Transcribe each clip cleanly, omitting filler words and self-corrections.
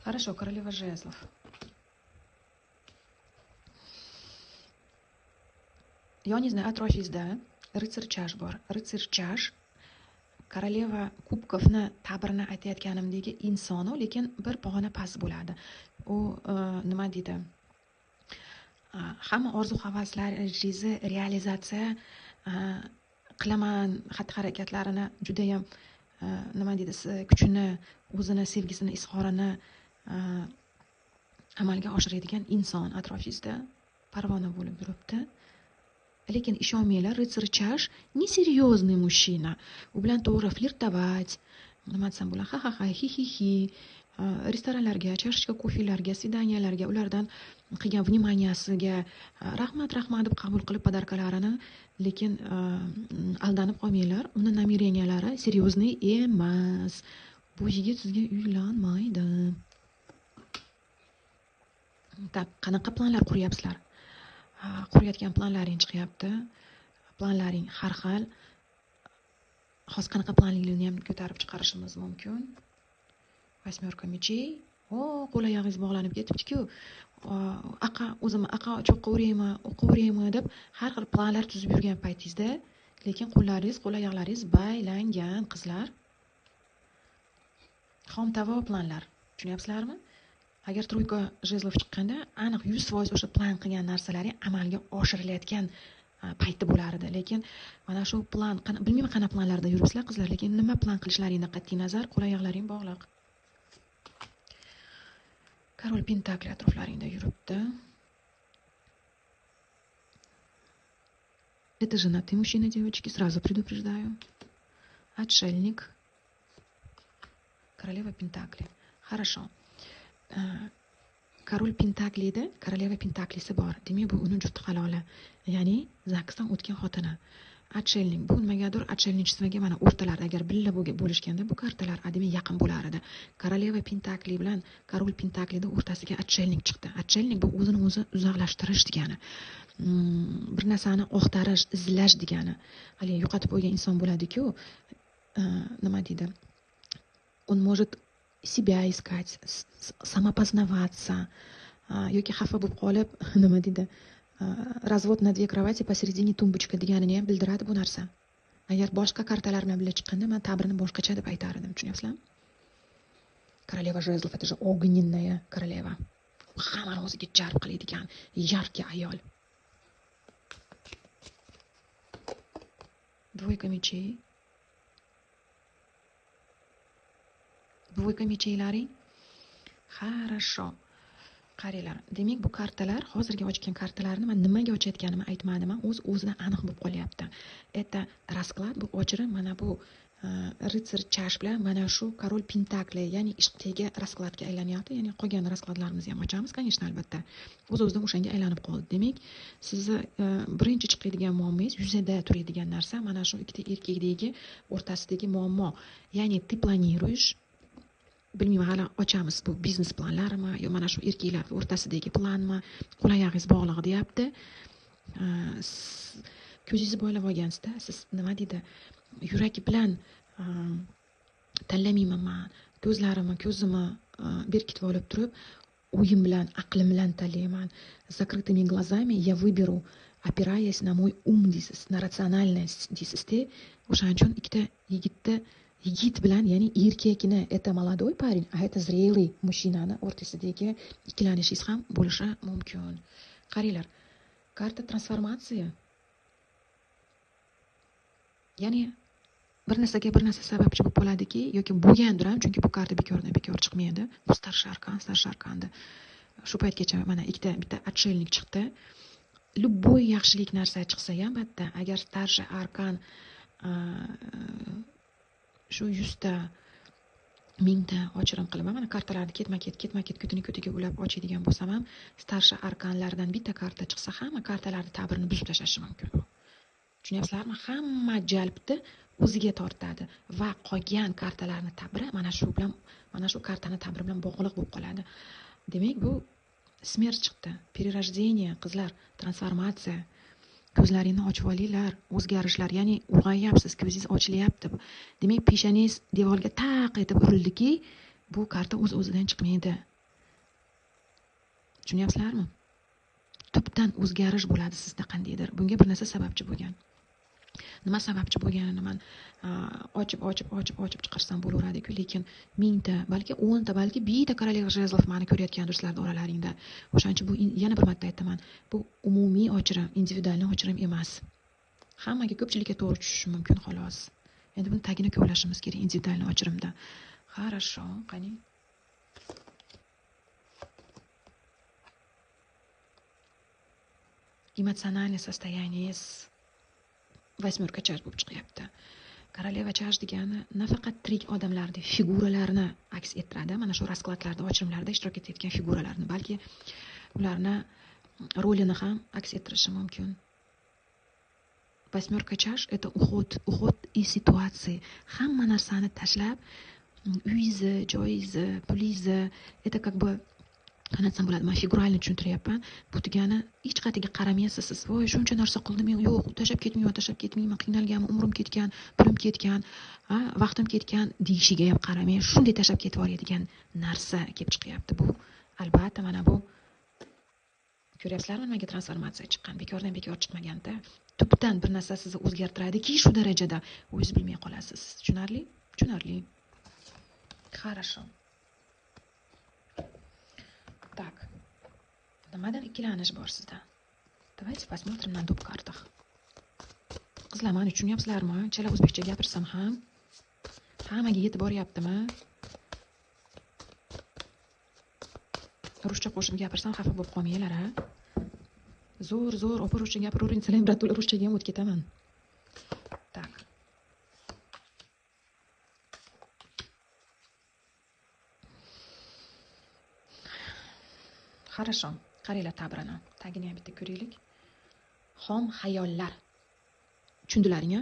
Хорошо, королева жезлов. Yoningizda, atrofingizda рыцарь чаш bor. Рыцарь чаш королева кубков ni ta'birini aytayotganimdagi insonu, lekin bir pog'ona past bo'ladi. U nima deydi? Hamma orzu havaslaringizni realizatsiya qilaman, xatti-harakatlarini judayam nima deydi, kuchini, o'zini sevgisini, izhorini amalga oshiradigan inson atrofingizda parvona bo'lib yuribdi. Lekin ishonmanglar, рыцарь чаш несерьезный мужчина. U bilan to'g'ri flirtovat, nima desam bo'ladi, ha-ha-ha, hi-hi-hi, restoranlarga, чашечка kofelarga, свидания larga, ulardan qilgan внимания siga rahmat, rahmat deb qabul qilib подарка larini, lekin aldanib qolmanglar, uni намерения lari серьезный emas. Bu yigit sizga uylanmaydi. Так, qanaqa planlar quryapsizlar? Qurayotgan planlaring chiqyapti. Planlaring har xil. Hozir qanaqa planligini ham ko'tarib chiqarishimiz mumkin. Восьмерка мечей. O, qo'l oyog'ingiz bog'lanib ketibdi-ku. Aqa o'zimni aqa cho'qqa uraymi, o'qqa uraymi deb har xil planlar tuzib yurgan paytingizda, lekin qo'llaringiz, qo'l oyoqlaringiz baylangan, qizlar. Xomtavo planlar. Tushunyapsizlarmi? Agar тройка жезлов chiqqanda, aniq 100% o'sha plan qilgan narsalaring amalga oshirilayotgan payti bo'lar edi. Lekin mana shu plan, bilmayman qanaqa planlarda yuribsizlar, qizlar, lekin nima plan qilishlaringdan qat'iy nazar, qo'l oyoqlaring bog'liq. Король Пентакли atroflaringda yuribdi. Это женатый мужчина, девочки, сразу предупреждаю. Отшельник. Королева Пентакли. Хорошо. Король Пентаклida королева Пентаклisi bor. Demak, bu uni jufti haloli, ya'ni zagsdan o'tgan xotini. Отшельник. Bu nimagadir отшельничество ga mana o'rtalarda agar birga bo'lishganda bu kartalar demak yaqin bo'lar edi. Королева Пентакли bilan Король Пентаклida o'rtasiga отшельник chiqdi. Отшельник bu o'zini o'zi uzoqlashtirish degani. Bir narsani oqtarish, izlash degani. Hali yo'qotib qo'ygan inson bo'ladi-ku, nima deydi? Он может себя искать, самопознаваться, yoki xafa bo'lib qolib, nima deydi? Развод на две кровати, посередине тумбочка deganini ham bildiradi bu narsa. Agar boshqa kartalar bilan birga chiqqanda, men ta'birini boshqacha deb aytar edim, tushunyapsizlarmi? Королева жезлов — это же огненная королева. Hammani o'ziga jalb qiladigan яркий ayol. Двойка мечей. Двойка мечей laring. Хорошо. Qaranglar, demak bu kartalar, hozirgi ochgan kartalarni men nimaga ochayotganimni aytmadim, o'z o'zidan aniq bo'lib qolyapti. Это расклад, bu ochirim mana bu рыцарь чаш bilan mana shu король Пентакли, ya'ni ishqdagi raskladga aylanyapti. Ya'ni qolgan raskladlarimizni ham ochamiz, конечно, albatta. O'z o'zidan o'shanga aylanib qoldi. Demak, sizni birinchi chiqadigan muammongiz, yuzada turadigan narsa mana shu ikkita erkakdagi o'rtasidagi muammo. Ya'ni ты планируешь, bilmayman, hali ochamiz bu biznes planlarmi yo mana shu erkaklar o'rtasidagi planmi, qo'l oyog'ingiz bog'liq deyapti. Ko'zingizni boylab olgansizda, siz nima deydi, yuragi bilan tanlamayman man, ko'zlarimni, ko'zimni berkitib olib turib, o'yim bilan, aqlim bilan tanlayman. С закрытыми глазами я выберу, опираясь на мой ум deysiz, на рациональность deysizda. O'shaning uchun ikkita yigitni, yigit bilan, ya'ni erkakni, это молодой парень, а это зрелый мужчина ni o'rtasidagi ikkilanishingiz ham bo'lishi mumkin. Qaranglar, karta transformatsiya. Ya'ni bir narsaga bir narsa sababchi bo'lib qoladiki, yoki bo'lgandir ham, chunki bu karta bekordan bekor chiqmaydi. Bu старший аркан, старший аркан da. Shu paytgacha mana ikkita, bitta отшельник chiqdi. Любой yaxshilik narsa chiqsa ham, bitta agar старший аркан shu 100 ta, 1000 ta ochirim qilaman, mana kartalarni ketma-ket, ketma-ket ko'tini ko'tiga ulab ochadigan bo'lsam ham, старший аркан lardan bitta karta chiqsa, hamma kartalarni ta'birini buzib tashlashi mumkin bu. Tushunyapsizlarmi? Hamma jalbni o'ziga tortadi va qolgan kartalarni ta'biri mana shu bilan, mana shu kartani ta'biri bilan bog'liq bo'lib qoladi. Demak, bu смерть chiqdi, перерождение, qizlar, transformatsiya. Ko'zlaringni ochib olinglar, o'zgarishlar, ya'ni ulg'ayyapsiz, ko'zingiz ochilyapti. Demak, peshonangiz devorga taq etib urildiki, bu karta o'z o'zidan chiqmaydi. Tushunyapsizlarmi? Tubdan o'zgarish bo'ladi sizda qandaydir. Bunga bir narsa sababchi bo'lgan. Nima sababchi bo'lganini man ochib chiqarsam bo'laveradi-ku, lekin 1000ta, balki 10ta, balki 1ta королева жезлов mani ko'rayotgan do'stlarning oralaringda. O'shaning uchun bu yana bir marta aytaman, bu umumiy ochirim, individualniy ochirim emas. Hammaga, ko'pchilikka to'g'ri tushishi mumkin xolos. Endi buni tagini kovlashimiz kerak individualniy ochirimda. Хорошо, qani. Эмоциональное состояние восьмерка чаш bo'lib chiqyapti. Королева чаш degani nafaqat tirik odamlarni figuralarini aks ettiradi, mana shu raskladlarda, ochirimlarda ishtirok etayotgan figuralarni, balki ularni rolini ham aks ettirishi mumkin. Восьмерка чаш это уход, уход из ситуации. Hamma narsani tashlab, uyingizni, joyingizni, pulingizni, это как бы qanday desam bo'ladi, man figuralni tushuntiryapman. Bu degani hech qayerga qaramaysiz siz. Voy, shuncha narsa qildim, yo'q, tashlab ketmayman, tashlab ketmayman, qiynalganman, umrim ketgan, pulim ketgan, vaqtim ketgan deyishiga ham qaramay, shunday tashlab ketib yuboradigan narsa kelib chiqyapti. Bu albatta mana bu ko'ryapsizlarmi, nimaga transformatsiya chiqqan, bekordan bekor chiqmaganda. Tubdan bir narsa sizni o'zgartiradiki, shu darajada o'zingiz bilmay qolasiz. Tushunarli? Tushunarli. Хорошо. Так, nimadan ikkilanish bor sizda? Давайте посмотрим на доп картах. Qizlar, mani tushunyapsizlarmi? Chala o'zbekcha gapirsam ham hammaga yetib boryaptimi? Ruscha qo'shib gapirsam xafa bo'lib qolmanglar, a? Zo'r, zo'r, opa ruscha gapiravering, sizlar ham bratula ruschaga ham o'tib ketaman. Так. Хорошо. Qaranglar tabrini. Tagini ham bitta ko'raylik. Xom xayollar. Tushundilaring-a?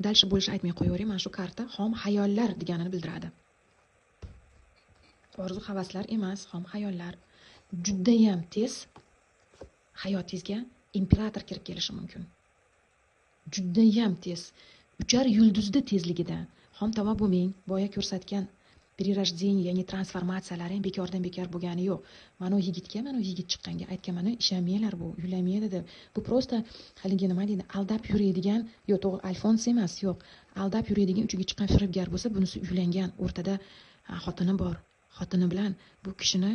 Дальше больше aytmay qo'yavering. Mana shu karta xom xayollar deganini bildiradi. Orzu havaslar emas, xom xayollar. Judayam tez hayotingizga imperator kirib kelishi mumkin. Judayam tez. Uchar yulduzda tezligida. Xom tavo bo'lmang. Boya ko'rsatgan перерождение, ya'ni transformatsiyalar ham bekordan bekor bo'lgani yo'q. Mana u yigitga, mana u yigit chiqqanga aytganman, ishonmanglar, bu uylanmaydi deb. Bu просто haligi nima deydi, aldab yuradigan, yo'q, to'g'ri, Alfons emas, yo'q. Aldab yuradigan uchiga chiqqan firibgar bo'lsa, bunisi uylangan, o'rtada xotini bor. Xotini bilan bu kishini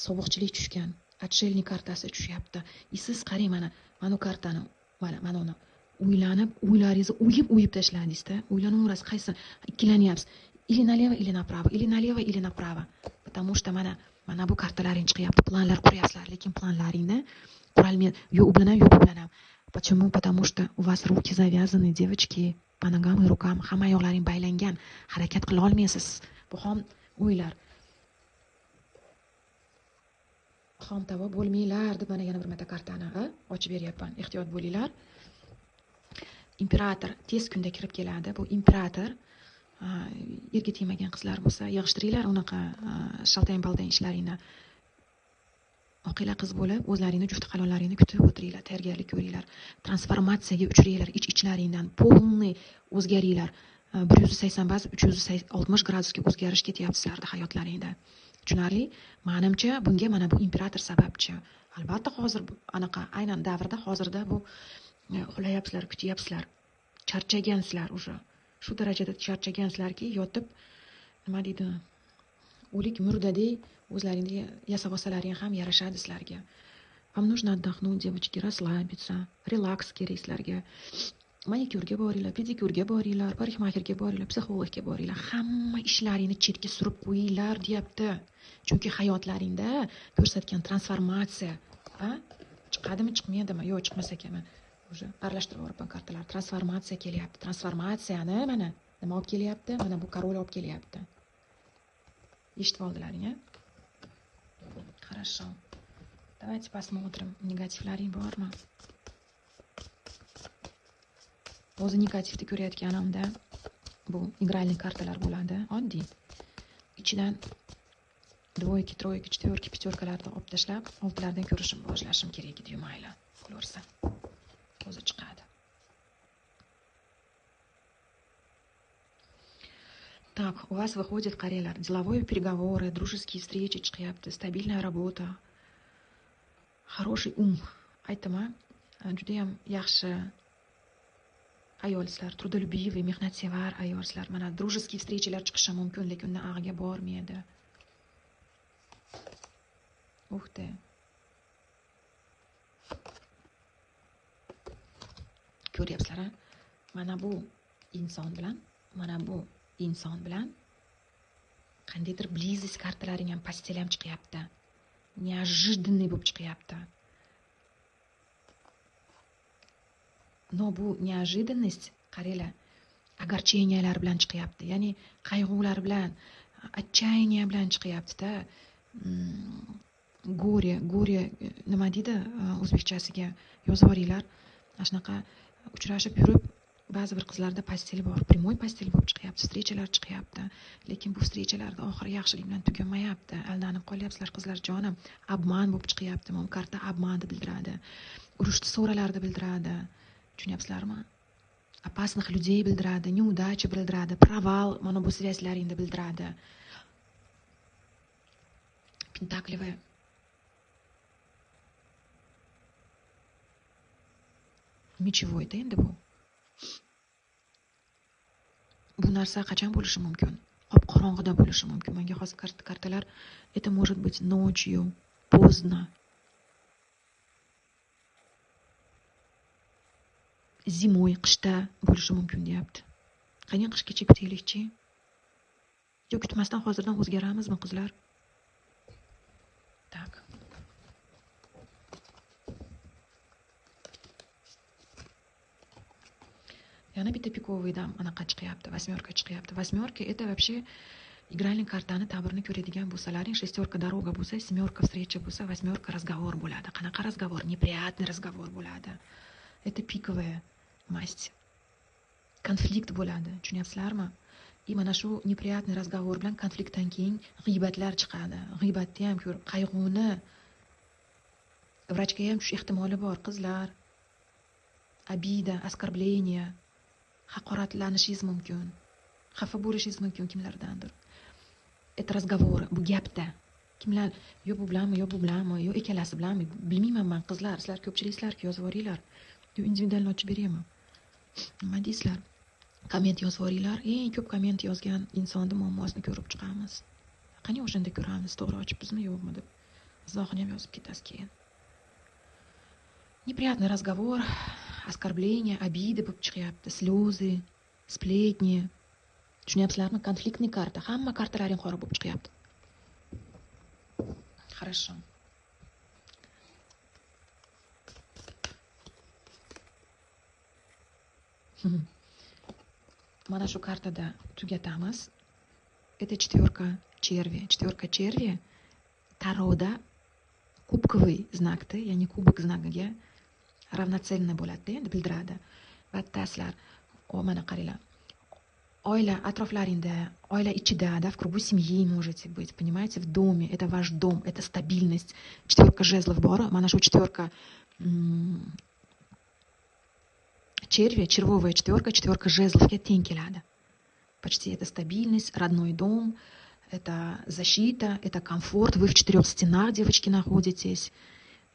sovuqchilik tushgan, отшельник kartasi tushyapti. Siz qarang mana, mana u kartani, mana uni o'ylanib, o'ylaringizni o'yib tashladingiz-da. O'ylanaverasiz, qaysi ikkilanyapsiz. Или налево, или направо, или налево, или направо. Потому что mana bu kartalaring chiqyapti, planlar quryapsizlar, lekin planlaringni qurolmay, yo u bilan ham, yo bu bilan ham. Почему? Потому что у вас руки завязаны, девочки, по ногам и рукам, hamma oyoqlaring baylangan, harakat qila olmaysiz. Bu xom o'ylar. Xom tavo bo'lmanglar deb mana yana bir marta kartani ochib beryapman. Ehtiyot bo'linglar. Imperator tez kunda kirib keladi. Bu imperator erga tegmagan qizlar bo'lsa, yig'ishtiringlar unaqa shaltang-baltang ishlaringni. Oqila qiz bo'lib, o'zlaringni jufti halollaringni kutib o'tiringlar, tayyorgarlik ko'ringlar, transformatsiyaga uchringlar, ich-ichlaringdan polniy o'zgaringlar. 180 bas 360 gradusga o'zgarish ketyapti sizlarda hayotlaringda. Tushunarli? Menimcha bunga mana bu imperator sababchi. Albatta hozir anaqa aynan davrda hozirda bu uxlayapsizlar, kutyapsizlar, charchagansizlar уже. Shu darajada charchagansizlarki, yotib nima deydi, o'lik murdadek o'zlaringni yasab olsalaring ham yarashadi sizlarga. Вам нужно отдохнуть, девочки, расслабиться, релакс kerak sizlarga. Manikyurga boringlar, pedikyurga boringlar, parikmaxerga boringlar, psixologga boringlar. Hamma ishlaringni chetga surib qo'yinglar deyapti. Chunki hayotlaringda ko'rsatgan transformatsiya, chiqadimi, chiqmaydimi? Yo'q, chiqmasa ekanman. Уже aralashtirib yuboribman kartalar. Transformatsiya kelyapti. Transformatsiyani mana nima olib kelyapti? Mana bu korol olib kelyapti. Eshitib oldilaring, a? Хорошо. Давайте посмотрим. Negativlaring bormi? O'zi negativni ko'rayotganimda bu игральный kartalar bo'ladi, oddiy. Ichidan двойки, тройки, четверки, пятеркаlarni olib tashlab, oltilardan ko'rishim boshlashim kerak edi, mayli. Ko'rsa o'zi chiqadi. Так, у вас выходит, qaranglar, деловые переговоры, дружеские встречи chiqyapti, стабильная работа. Хороший ум. Aytdim, judayam yaxshi ayolsizlar, трудолюбивый, mehnatsevar ayolsizlar. Mana дружеский встреча lar chiqishi mumkin, lekin undan ag'iga bormaydi. Ух ты. Ko'ryapsizlar, a? Mana bu inson bilan, mana bu inson bilan qandaydir близость kartalaring ham, постель ham chiqyapti. Неожиданный bo'lib chiqyapti. Но bu неожиданность, qaranglar, огорчения lar bilan chiqyapti. Ya'ni qayg'ular bilan, отчаяние bilan chiqyapti-da. Горе, горе nima deydi o'zbekchasiga, yozib yuboringlar. Mana shunaqa uchrashib yurib, ba'zi bir qizlarda постель bor, прямой постель bo'lib chiqyapti, встреча lar chiqyapti. Lekin bu встреча larda oxiri yaxshilik bilan tugamayapti. Aldanib qolyapsizlar, qizlar jonim. Обман bo'lib chiqyapti. Bu karta обман ni bildiradi. Urush ссора larni bildiradi. Tushunyapsizlarmi? Опасных людей bildiradi, неудача bildiradi, провал mana bu связь laringni bildiradi. Пентакливая. Мечевой da endi bu. Bu narsa qachon bo'lishi mumkin? Qop qorong'ida bo'lishi mumkin. Menga hozir kartalar, это может быть ночью, поздно. Зимой, qishda bo'lishi mumkin deyapti. Qani qishgacha kutaylikchi? Yo kutmasdan hozirdan o'zgaramizmi, qizlar? Так. Yana bitta пиковый dan anaqa chiqyapti, восьмерка chiqyapti. Восьмерка это вообще игральный kartani ta'birini ko'radigan bo'lsalaring, шестерка дорога bo'lsa, семерка встреча bo'lsa, восьмерка разговор bo'ladi. Qanaqa разговор? Неприятный разговор bo'ladi. Это пиковая масть. Konflikt bo'ladi, tushunyapsizlarmi? И mana shu неприятный разговор bilan konfliktdan keyin g'iybatlar chiqadi. G'iybatni ham ko'rib, qayg'uni, vrachga ham tushish ehtimoli bor, qizlar. Обида, оскорбление, haqoratlanishingiz mumkin. Xafa bo'lishingiz mumkin kimlardandir. Это разговоры, bu gapda. Kimlar, yo bu bilanmi, yo bu bilanmi, yo ikkalasi bilanmi, bilmayman man, qizlar, sizlar ko'pchilik sizlarki yozib yuboringlar. Yo individual ochib beraymi? Nima deysizlar? Komment yozib yuboringlar. Eng ko'p komment yozgan insonni muammosini ko'rib chiqamiz. Qani o'shanda ko'ramiz, to'g'ri ochibmizmi, yo'qmi deb. Izohini ham yozib ketasiz keyin. Неприятный разговор, оскорбление, обиды bo'lib chiqyapti, слезы, сплетни. Tushunyapsizlarmi? Конфликтный karta. Hamma kartalaring qora bo'lib chiqyapti. Хорошо. Mana shu kartada tugatamiz. Это четверка черви. Четверка черви Taroda кубковый знак da, ya'ni kubok знаgiga равноценный bo'ladi, endi bildiradi. Va taslar, o mana qaranglar. Oila atroflaringda, oila ichida, да, в кругу семьи можете быть, понимаете, в доме, это ваш дом, это стабильность. Четверка жезлов bor, mana shu четверка черви, червовая четверка, четверка жезлов ga teng keladi. Почти это стабильность, родной дом, это защита, это комфорт. Вы в четырех стенах, девочки, находитесь.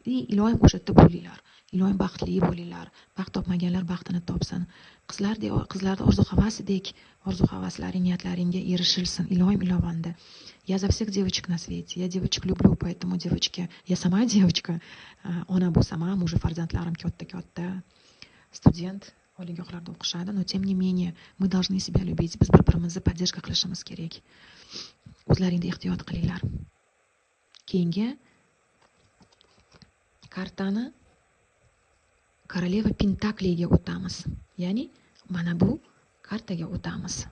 И iloyim o'sha yerda bo'linglar. Iloyim baxtli bo'linglar. Baxt topmaganlar baxtini topsin. Qizlardek, qizlarni orzu havasidek orzu havaslaring, niyatlaringga erishilsin. Iloyim ilovanda. Я за всех девочек на свете. Я девочек люблю, поэтому девочки, я сама девочка. Ona bo'lsam ham, уже farzandlarim katta-katta. Student, oliygohlarda o'qishadi, но тем не менее мы должны себя любить. Biz bir-birimizni поддержка qilishimiz kerak. O'zlaringni ehtiyot qilinglar. Keyingi kartani Королева Пентаклей ga o'tamiz. Ya'ni mana bu kartaga o'tamiz.